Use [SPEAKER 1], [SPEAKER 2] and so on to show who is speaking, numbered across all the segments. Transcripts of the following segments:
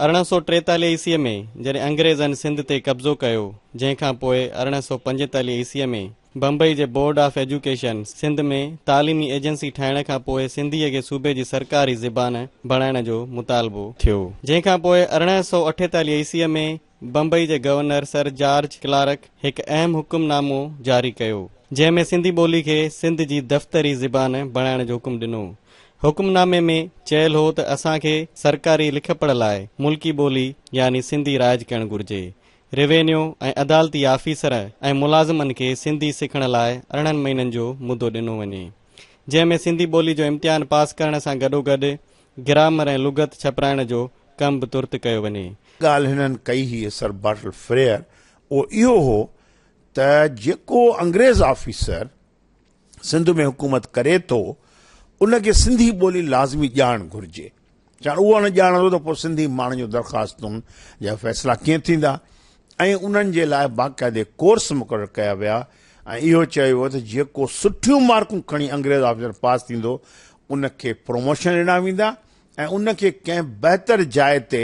[SPEAKER 1] 1843 عيسويء ۾ جڏهن انگريزن سنڌ تي قبضو ڪيو، جنهن کان پوء 1845 عيسويء ۾ بمبئي جي بورڊ آف ايجوڪيشن سنڌ ۾ تعليمي ايجنسي ٺاهڻ کان پوء سنڌيء کي صوبي جي سرڪاري زبان بڻائڻ جو مطالبو ٿيو، جنهن کان پوء 1848 عيسويء ۾ بمبئي جي گورنر سر جارج ڪلارڪ هڪ اهم حڪم نامو جاري ڪيو، جنهن ۾ سنڌي ٻولي کي سنڌ جي دفتري زبان بڻائڻ جو حڪم ڏنو. حڪم نامي ۾ چيل هو ته اسان کي سرڪاري لکپڙهه لاء ملڪي ٻولي يعني سنڌي رائج ڪرڻ گهرجي. روينيو ۽ عدالتي آفيسر ۽ ملازمن کي سنڌي سکڻ لاء 18 مهينن جو مدو ڏنو وڃي، جنهن ۾ سنڌي ٻولي جو امتحان پاس ڪرڻ سان گڏوگڏ گرامر ۽ لغت ڇپرائڻ جو ڪم به ترت ڪيو وڃي.
[SPEAKER 2] ڳالهه هنن ڪئي هئي سر بارٽل فريئر اهو اهو هو ته جيڪو انگريز آفيسر سنڌ ۾ حڪومت ڪري ٿو ان کي سنڌي ٻولي لازمي ڄاڻ گهرجي ڇاڪاڻ اهو نه ڄاڻندو ته پوء سنڌي ماڻهن جون درخواستن جا فيصلا ڪيئن ٿيندا ۽ انهن جي لاء باقاعدي ڪورس مقرر ڪيا ويا ۽ اهو چيو ويو ته جيڪو سٺيون مارڪون کڻي انگريز آفيسر پاس ٿيندو ان کي پروموشن ڏنا ويندا ۽ ان کي ڪنهن بهتر جاء تي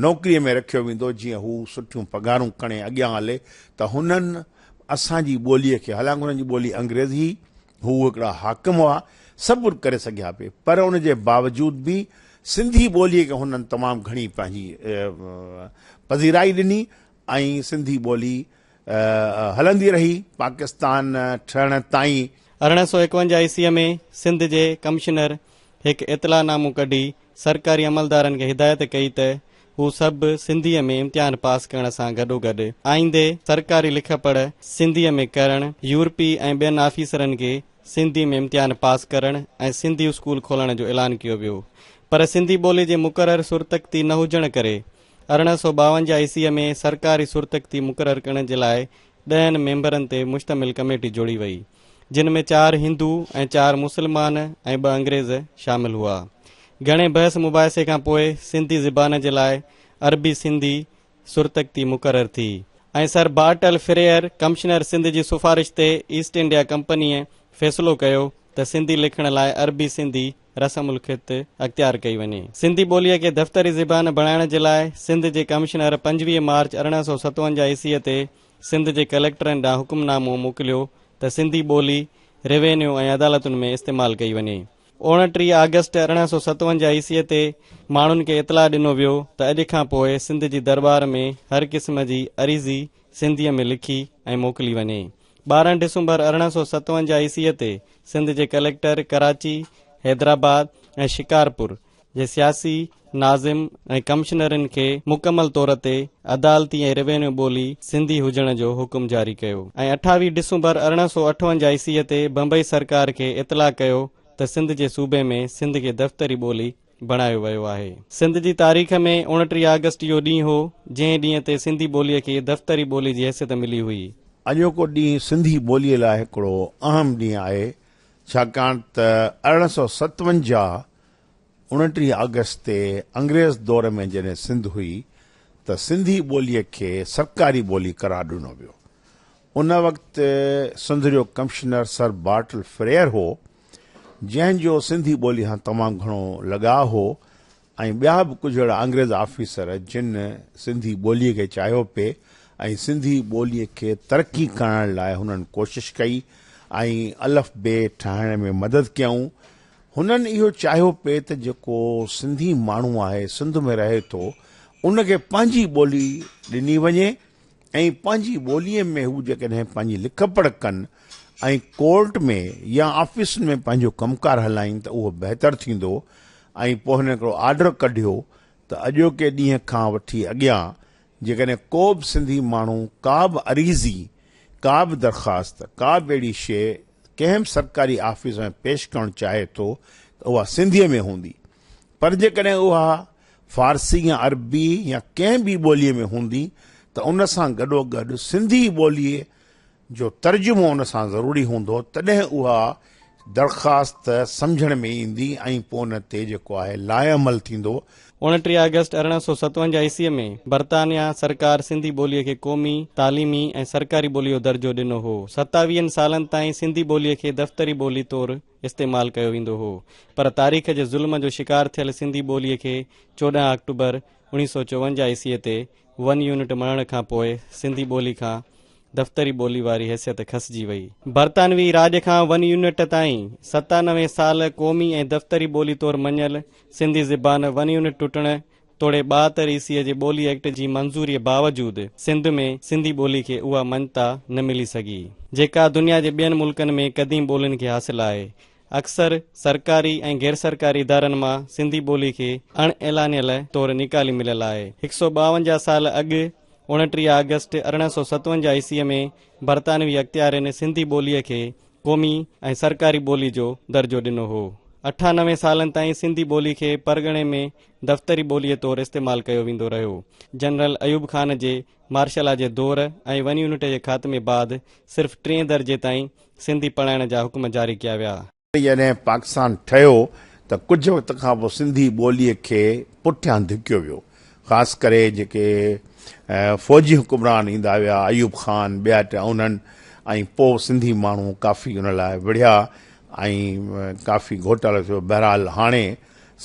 [SPEAKER 2] نوڪريء ۾ رکيو ويندو جيئن هو سٺيون پگهارون کڻي اڳيان هلي ته هنن اسان جي ٻوليء کي حالانڪ هنن جي ٻولي انگريزي هئي هو هڪڙا حاڪم هئا سڀ ڪجهه ڪري سگهيا پئي پر ان جي باوجود به سنڌي ٻوليء کي هنن تمام گهڻي پنهنجي پذيرائي ڏني ۽ سنڌي ٻولي هلندي رهي پاڪستان ٺهڻ تائين.
[SPEAKER 1] 1851 عيسويء ۾ سنڌ جي ڪمشنر هڪ اطلاع نامو ڪڍي سرڪاري عملدارن کي هدايت ڪئي ته هو سڀ سنڌيء ۾ امتحان پاس ڪرڻ سان گڏوگڏ آئيندي سرڪاري لکپڙهه سنڌيء ۾ ڪرڻ، يورپي ۽ ٻين آفيسرن کي سنڌي ۾ امتحان پاس ڪرڻ ۽ سنڌي اسڪول کولڻ جو اعلان ڪيو ويو پر سنڌي ٻولي جي مقرر سرتختي نه هجڻ ڪري 1852 عيسويء ۾ سرڪاري سرتختي مقرر ڪرڻ جي لاء ڏهن ميمبرن تي مشتمل ڪميٽي جوڙي وئي، جن ۾ چار هندو ۽ چار مسلمان ۽ ٻه انگريز شامل هئا. گهڻي بحث مباحثي کان پوء سنڌي زبان جي لاء عربي سنڌي سرتختي مقرر ٿي ۽ سر بارٽل فريئر ڪمشنر سنڌ جي سفارش تي ايسٽ انڊيا ڪمپنيء فيصلو ڪيو ته سنڌي لکڻ لاء عربي سنڌي رسم الخط اختيار ڪئي وڃي. سنڌي ٻوليء کي دفتري زبان بڻائڻ جي لاء سنڌ جي ڪمشنر 25 مارچ 1857 عيسويء تي سنڌ جي ڪليڪٽرن ڏانهن حڪم نامو موڪليو ته سنڌي ٻولي روينيو ۽ عدالتن ۾ استعمال ڪئي وڃي. 29 آگسٽ 1857 عيسويء تي ماڻهن کي اطلاع ڏنو ويو ته اڄ کان پوء سنڌ جي درٻار ۾ هر قسم جي عريضي سنڌيء ۾ لکي ۽ موڪلي وڃي. 12 ڊسمبر 1857 عيسويء تي سنڌ جي ڪليڪٽر ڪراچي، حيدرآباد ۽ شڪارپور جي سياسي ناظم ۽ ڪمشنرن کي مڪمل طور تي عدالتي ۽ روينيو ٻولي سنڌي هجڻ جو حڪم جاري ڪيو ۽ 28 ڊسمبر 1858 عيسويء تي بمبئي سرڪار کي اطلاع ڪيو ته سنڌ جي صوبي ۾ سنڌ کي دفتري ٻولي بڻايو ويو آهي. سنڌ جي تاريخ ۾ 29 آگسٽ اهو ڏينهن هو، جنهن ڏينهن تي سنڌي ٻوليء کي دفتري ٻولي جي حيثيت ملي هئي.
[SPEAKER 2] اڄوڪو ڏينهن سنڌي ٻوليء لاء هڪڙو اهم ڏينهن آهي، ڇاڪاڻ ته 1857 29 آگسٽ تي انگريز دور ۾ جڏهن سنڌ هئي ته سنڌي ٻوليء کي سرڪاري ٻولي قرار ڏنو ويو. ان وقت سنڌ جو ڪمشنر سر بارٽل فريئر هو، جنهن جو سنڌي ٻوليء سان تمام گهڻو لڳاء هو ۽ ٻيا به ڪجهه اهڙا انگريز آفيسر جن سنڌي ٻوليء کي چاهيو پئي ۽ سنڌي ٻوليء کي ترقي ڪرڻ لاء هنن ڪوشش ڪئي ۽ الف بي ٺاهڻ ۾ مدد ڪيائون. هنن اهو چاهيو پئي ته جيڪو سنڌي ماڻهو آهي سنڌ ۾ رهي ٿو ان کي پنهنجي ٻولي ڏني وڃي ۽ پنهنجي ٻوليء ۾ هو جيڪڏهن پنهنجي لک پڙهه ڪن ۽ ڪورٽ ۾ يا آفيسن ۾ پنهنجو ڪم ڪار هلائين ته اهو بهتر ٿيندو ۽ پوء هن هڪڙو آرڊر ڪڍيو ته اڄوڪي ڏينهن کان وٺي اڳيان جيڪڏهن ڪو به سنڌي ماڻهو ڪا به عريضي، ڪا به درخواست، ڪا به اهڙي شيء ڪنهن به سرڪاري آفيس ۾ پيش ڪرڻ چاهي ٿو ته اها سنڌيء ۾ هوندي پر جيڪڏهن اها فارسي يا عربي يا ڪنهن ٻي ٻوليء ۾ هوندي ته ان سان گڏوگڏ سنڌي ٻوليء جو ترجمو ان سان ضروري هوندو تڏهن اها درخواست سمجهڻ ۾ ايندي ۽ پوء ان تي جيڪو آهي لائحه عمل ٿيندو.
[SPEAKER 1] 29 آگسٽ 1857 عيسويء ۾ برطانيا سرڪار سنڌي ٻوليء کي قومي، تعليمي ۽ سرڪاري ٻوليء جو درجو ڏنو هو. ستاويهن سالن تائين سنڌي ٻوليء کي دفتري ٻولي طور استعمال ڪيو ويندو هو، پر تاريخ جي ظلم جو شڪار ٿيل سنڌي ٻوليء کي 14 آڪٽوبر 1954 عيسويء تي ون يونٽ مڙهڻ کان پوء سنڌي ٻولي کان دفتري ٻولي واري حيثيت کسجي وئي. برطانوي راڄ کان ون يونٽ تائين 97 سال قومي ۽ دفتري ٻولي طور مڃيل سنڌي زبان ون يونٽ ٽٽڻ توڙي 72 عيسويء جي ٻولي ايڪٽ جي منظوريء باوجود سنڌ ۾ سنڌي ٻولي کي اها مڃتا نه ملي سگهي، جيڪا دنيا جي ٻين ملڪن ۾ قديم ٻولين کي حاصل آهي. اڪثر سرڪاري ۽ غيرسرڪاري ادارن مان سنڌي ٻولي کي اڻ اعلانيل طور نيڪالي مليل آهي. هڪ سؤ ٻاونجاهه سال اڳ 29 آگسٽ 1857 عيسويء ۾ برطانوي اختيارين سنڌي ٻوليء کي قومي ۽ سرڪاري ٻولي جو درجو ڏنو هو. اٺانوي سالن تائين سنڌي ٻولي کي پرڳڻي ۾ دفتري ٻوليء طور استعمال ڪيو ويندو رهيو. جنرل ايوب خان جي مارشلا جي دور ۽ ون يونٽ جي خاتمي بعد صرف ٽئين درجي تائين سنڌي پڙهائڻ جا حڪم جاري ڪيا ويا.
[SPEAKER 2] جڏهن پاڪستان ٺهيو ته ڪجهه وقت کان پوء سنڌي ٻوليء کي پٺيان ڌڪيو ويو. خاص ڪري جيڪي فوجي حڪمران ايندا ويا، ايوب خان، ٻيا ٽيا انهن ۽ پوء سنڌي ماڻهو ڪافي ان لاء وڙهيا ۽ ڪافي گهوٽالو ٿيو. بهرحال هاڻي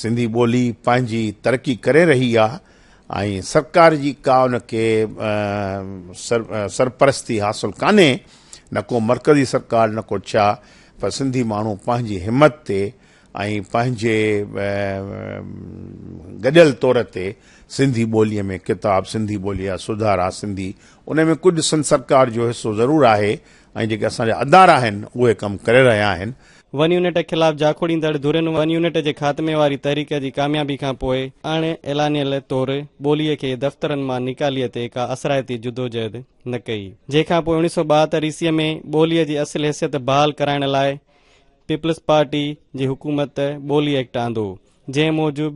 [SPEAKER 2] سنڌي ٻولي پنهنجي ترقي ڪري رهي آهي ۽ سرڪار جي ڪا ان کي سرپرستي حاصل ڪانهي، نه ڪو مرڪزي سرڪار نه ڪو ڇا، پر سنڌي ماڻهو پنهنجي همت تي ۽ پنهنجي گڏيل طور تي سنڌي ٻوليء ۾ ڪتاب، سنڌي ٻوليء جا سڌارا، سنڌي ان ۾ ڪجهه سنڌ سرڪار جو حصو ضرور آهي ۽ جيڪي اسان جا ادارا آهن اهي ڪم ڪري رهيا آهن.
[SPEAKER 1] ون يونٽ خلاف جاکوڙيندڙ ڌرين ون يونٽ جي خاتمي واري تحريڪ جي ڪاميابي کان پوء اڻ اعلانيل طور ٻوليء کي دفترن مان نيڪاليء تي ڪا اثرائتي جدوجهد نه ڪئي، جنهن کان پوء 1972 عيسويء ۾ ٻوليء جي اصل حيثيت بحال ڪرائڻ لاء پيپلز پارٽي جي حڪومت ٻولي ايڪٽ آندو، جنهن موجب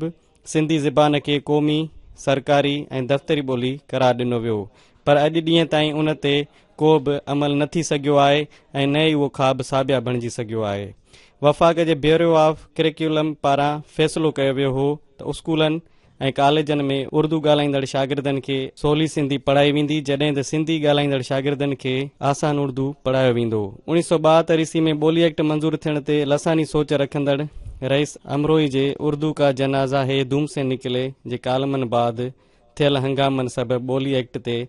[SPEAKER 1] سنڌي زبان کي قومي، سرڪاري ۽ دفتري ٻولي قرار ڏنو ويو، پر اڄ ڏينهن تائين ان تي ڪو به عمل نه ٿي سگهيو آهي ۽ نه ئي اهو خواب ساڀيا بڻجي سگهيو آهي. وفاق جي بيورو آف ڪريڪيولم پاران فيصلو ڪيو ويو هو ته اسڪولن ۽ ڪاليجن ۾ اردو ڳالهائيندڙ شاگردن کي سولي سنڌي پڙهائي ويندي جڏهن ته سنڌي ڳالهائيندڙ شاگردن کي آسان اردو پڙهايو ويندو. 1972 عيسوي ۾ ٻولي ايڪٽ منظور ٿيڻ تي لساني سوچ رکندڙ رئيس امروهي جي اردو ڪا جنازه هي ڌوم سي نڪلي جي ڪالمن بعد ٿيل هنگامن سبب ٻولي ايڪٽ تي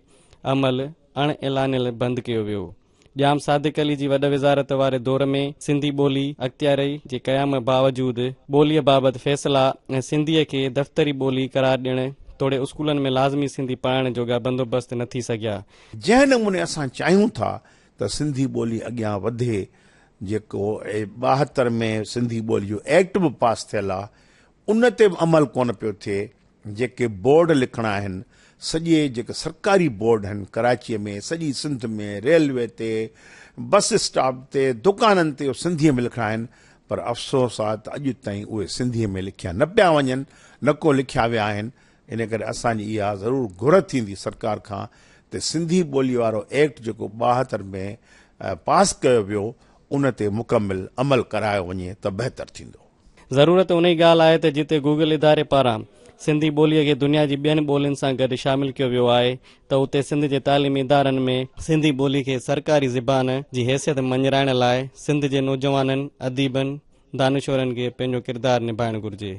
[SPEAKER 1] عمل اڻ اعلانيل بند ڪيو ويو. ڄام صادق علي جي وڏ وزارت واري دور ۾ سنڌي ٻولي اختياري جي قيام باوجود ٻوليء بابت فيصلا ۽ سنڌيء کي دفتري ٻولي قرار ڏيڻ توڙي اسڪولن ۾ لازمي سنڌي پڙهائڻ جوڳا بندوبست نه ٿي سگهيا.
[SPEAKER 2] جنهن نموني اسان چاهيون ٿا ته سنڌي ٻولي اڳيان وڌي، جيڪو 72 ۾ سنڌي ٻولي جو ايڪٽ به پاس ٿيل آ، ان تي به عمل ڪونه پيو ٿئي، جيڪي بورڊ لکڻا آهن، سڄي جيڪي سرڪاري بورڊ آهن ڪراچيء ۾ سڄي سنڌ ۾ ريلوي تي، بس اسٽاپ تي، دڪانن تي اهي سنڌيء ۾ لکڻا آهن پر افسوس آ ته اڄ تائين اهي سنڌيء ۾ لکيا نه پيا وڃن نه ڪو لکيا ويا آهن ان ڪري اسان جي اها ضرور گهر ٿيندي سرڪار کان ته سنڌي ٻولي وارو ايڪٽ جيڪو 72 ۾ پاس ڪيو ويو ان تي مڪمل عمل ڪرايو وڃي ته بهتر ٿيندو.
[SPEAKER 1] ضرورت انهي ڳالهه آهي ته جتي گوگل اداري پاران سنڌي ٻوليء کي دنيا جي ٻين ٻولين سان گڏ شامل ڪيو ويو آهي ته اتي سنڌ جي تعليمي ادارن ۾ سنڌي ٻولي کي سرڪاري زبان جي حيثيت مڃرائڻ لاء سنڌ جي نوجوانن، اديبن، دانشورن کي پنهنجو ڪردار نڀائڻ گهرجي.